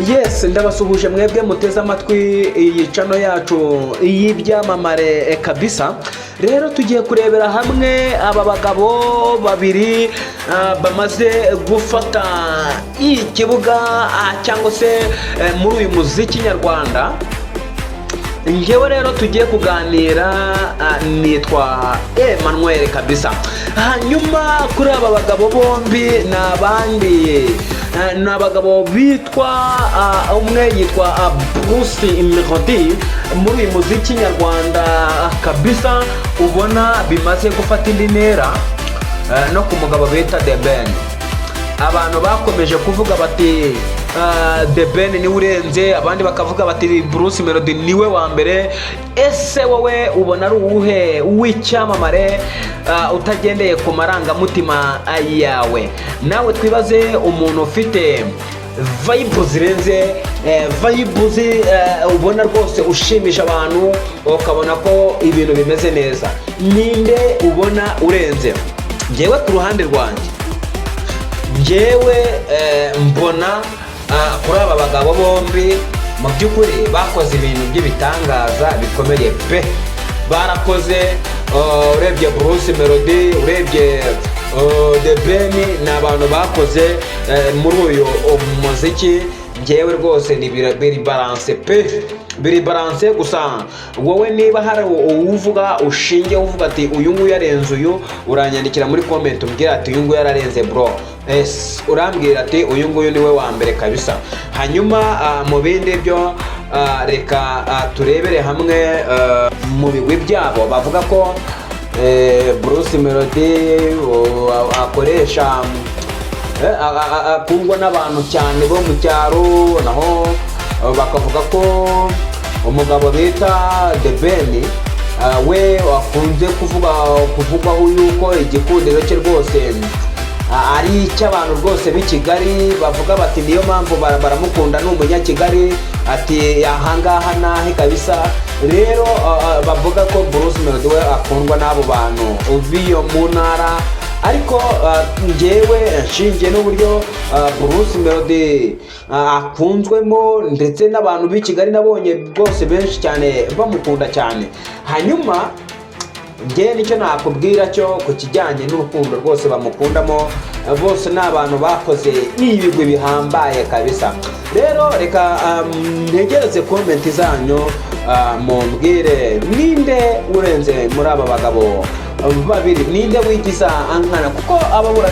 Yes, ndabasuhuje mwebwe muteze amatwi iyi channel yacu y'ibyamamare kabisa. Rero tugiye kurebera hamwe aba bagabo babiri bamaze gufata ikibuga cyangwa se muri uyu muziki nyarwanda. Njyewe rero tugiye kuganira nitwa Emmanuel kabisa. Hanyuma kuri aba bagabo bombi ni abandi, ni abagabo bitwa umwe yitwa Bruce Melody muri uyu muziki nyarwanda kabisa, ubona bimaze gufata indi ntera, no ku mugabo bita The Ben. Abantu bakomeje kuvuga bati The Ben niwe urenze, abandi bakavuga bati Bruce Melody niwe wa mbere. Ese wowe ubona ari uwuhe w'icyamamare utagendeye ku marangamutima yawe? Nawe twibaze umuntu ufite vibe zirenze, vibe ubona rwose ushimisha abantu, ukabona ko ibintu bimeze neza. Ninde ubona urenze? Njyewe ku ruhande rwanjye, njyewe mbona kuri aba bagabo bombi mu by'ukuri bakoze ibintu by'ibitangaza bikomeye pe. Barakoze. Urebye Bruce Melody, urebye The Ben, ni abantu bakoze muri uyu muziki. Njyewe rwose ni biri balance pe, biri balance. Gusa wowe niba hari uwuvuga ushinge uvuga ati uyu nguyu yarenze uyu, uranyandikira muri comment umbwira ati uyu nguyu yararenze bro. Es, urambwira ati uyu nguyu niwe wa mbere kabisa. Hanyuma mu bindi byo reka turebere hamwe mu bigwi byabo. Bavuga ko Bruce Melody akoresha akundwa n'abantu cyane bo mu cyaro, naho bakavuga ko umugabo bita The Ben we akunze kuvuga kuvugwaho yuko igikundiro cye rwose ari icy'abantu rwose b'i Kigali. Bavuga bati niyo mpamvu baramukunda, ni umunyakigali, ati ahangaha nahe kabisa. Rero bavuga ko Bruce Melody we akundwa n'abo bantu b'iyo mu ntara. Ariko njyewe nshingiye n'uburyo Bruce Melody akunzwemo ndetse n'abantu b'i Kigali, nabonye rwose benshi cyane bamukunda cyane. Hanyuma njye nicyo nakubwira cyo ku kijyanye n'urukundo rwose bamukundamo, bose ni abantu bakoze n'ibigwi bihambaye kabisa. Rero reka ntegereze comment zanyu, mumbwire ninde urenze muri aba bagabo babiri, ninde wigiza ankana kuko ababura.